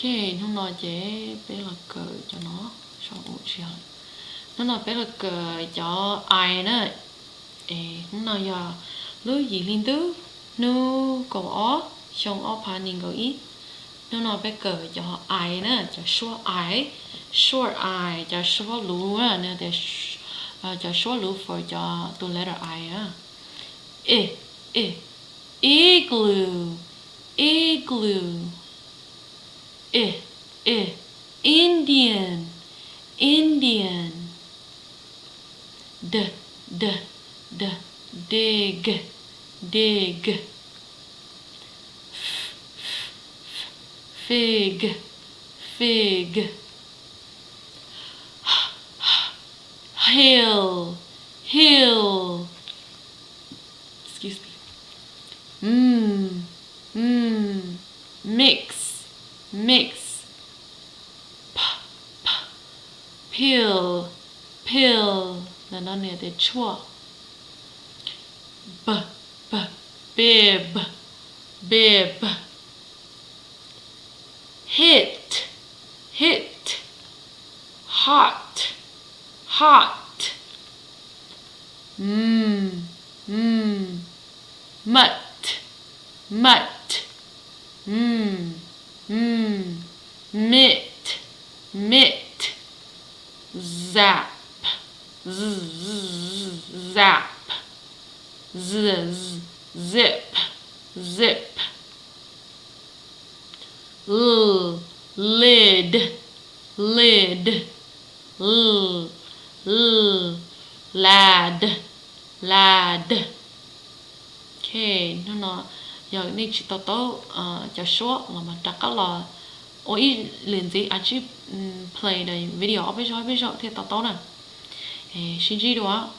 Ok, hnub no ces peb los kawm cov no, sau ua tsis yog. Hnub no peb los kawm cov I na. Es hnub no yog lub yim hli ntuj, hnub kaum ob, xyoo ob phav nees nkaum ib. Hnub no peb kawm cov I na, cov suab I, short I, cov suab luv na, nws tias cov suab luv for cov tus letter I na. I, i, igloo, igloo. I, i, Indian, Indian. D, d, d, dig, dig. F, f, f, fig, fig. H, h, hill, hill. Excuse me. M, m, mix, mix. P, p, peel, peel. Ntawm no nws tias tshuaj. B, b, bib, bib. Hit, hit, hot, hot. M, m, mut, mut. M, m, mit, mit. Zap, z, z, zap. Z, z, zip, zip. L, lid, lid. L, l, lad, lad. Ok, hnub no yog nej tsis to taub cov suab los mas rov qab los ua ib lwm ntxiv, a tsib play the video ob peb zaug ob peb zaug thiaj to taub na. Sib ntsib dua.